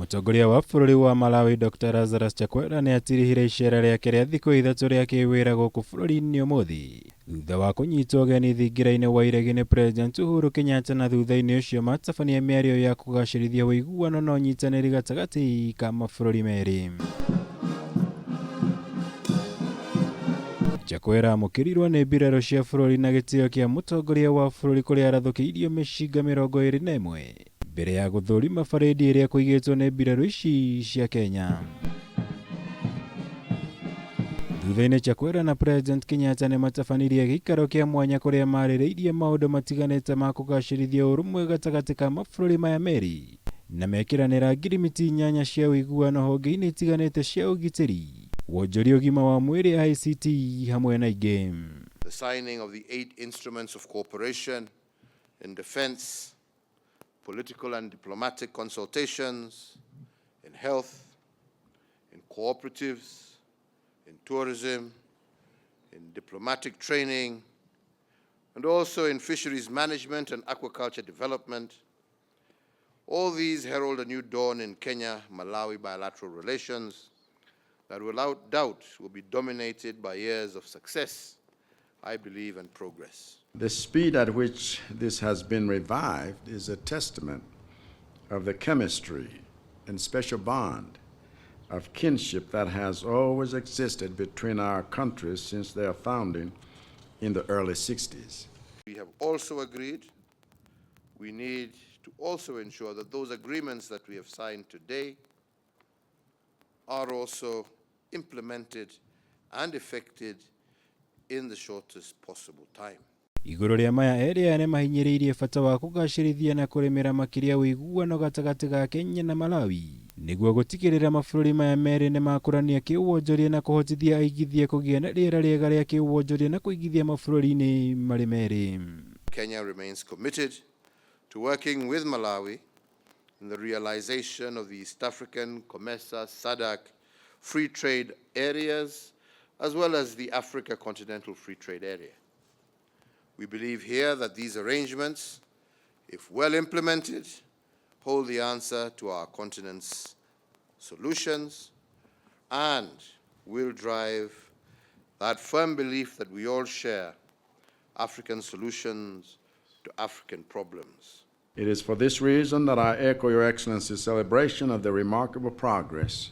Mũtongoria wa bũrũri wa Malawi Dr Lazarus Chakwera nĩ atirihire icera rĩake rĩa thikũ ithatũ rĩa kĩwĩra gũkũ bũrũri-inĩ ũmũthĩ thutha wa kũnyitwo ũgeni thingira-inĩ wa iregi nĩ President Uhuru Kenyatta na thutha-inĩ ũcio matabania mĩario ya kũgacĩrithia ũiguano na ũnyitanĩri gatagatĩ ka mabũrũri merĩ. Chakwera amũkĩrirwo nĩ mbirarũ cia bũrũri na gĩtĩo kĩa mũtongoria wa bũrũri kũrĩa arathũkĩirio mĩcinga 21 mbere ya gũthũrima barĩndi ĩrĩa kũigĩtwo nĩ mbirarũ ici cia Kenya. Thutha-inĩ Chakwera na President Kenyatta nĩ matabanirie gĩikaro kĩa mwanya kũrĩa marĩrĩirie maũndũ matiganĩte ma kũgacĩrithia ũrũmwe gatagatĩ ka mabũrũri maya merĩ na mekĩranĩra ngirimiti inyanya cia ũiguano honge-inĩ itiganĩte cia ũgitĩri, wonjoria ũgima wa mwĩrĩ ICT hamwe na ingĩ. The signing of the eight instruments of cooperation in defense, political and diplomatic consultations, in health, in cooperatives, in tourism, in diplomatic training, and also in fisheries management and aquaculture development. All these herald a new dawn in Kenya-Malawi bilateral relations that without doubt will be dominated by years of success, I believe, and progress. The speed at which this has been revived is a testament of the chemistry and special bond of kinship that has always existed between our countries since their founding in the early 60s. We have also agreed we need to also ensure that those agreements that we have signed today are also implemented and effected in the shortest possible time. Igũrũ rĩa maya erĩ aya nĩmahinyĩrĩirie bata wa kũgacĩrithia na kũrĩmĩra makĩria ũiguano gatagatĩ ga Kenya na Malawi nĩguo gũtigĩrĩra mabũrũri maya merĩ nĩmakũrania kĩwonjoria na kũhotithia aigithia kũgĩa na rĩera rĩega rĩa kĩwonjoria na kũigithia mabũrũri-inĩ marĩ merĩ. Kenya remains committed to working with Malawi in the realization of the East African COMESA SADC free trade areas, as well as the Africa Continental Free Trade Area. We believe here that these arrangements, if well implemented, hold the answer to our continent's solutions and will drive that firm belief that we all share African solutions to African problems. It is for this reason that I echo Your Excellency's celebration of the remarkable progress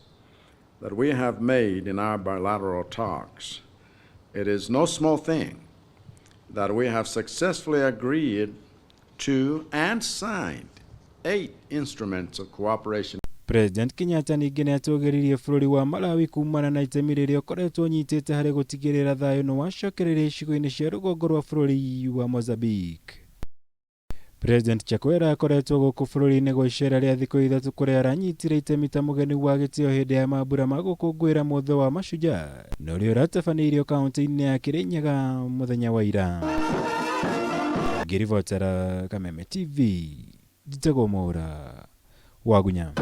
that we have made in our bilateral talks. It is no small thing that we have successfully agreed to and signed eight instruments of cooperation. President Kenyatta ningĩ nĩ atũgĩririe bũrũri wa Malawi kumana na itemi rĩrĩa ũkoretwo ũnyitĩte harĩ gũtigĩrĩra thayũ nĩ wacokereria icigo-inĩ cia rũgongo rwa bũrũri wa Mozambique. President Chakwera akoretwo gũkũ bũrũri-inĩ gwa icera rĩa thikũ ithatũ kũrĩa aranyitire itemi ta mũgeni wa gĩtĩo hĩndĩ ya mambura ma gũkũngũĩra mũthĩ wa Mashujaa na ũrĩa ũratabanĩirio kaunti-inĩ ya Kirinyaga mũthenya wa ira. Ngĩribotera Kameme TV, njĩtagwo Mwaũra Wagunya.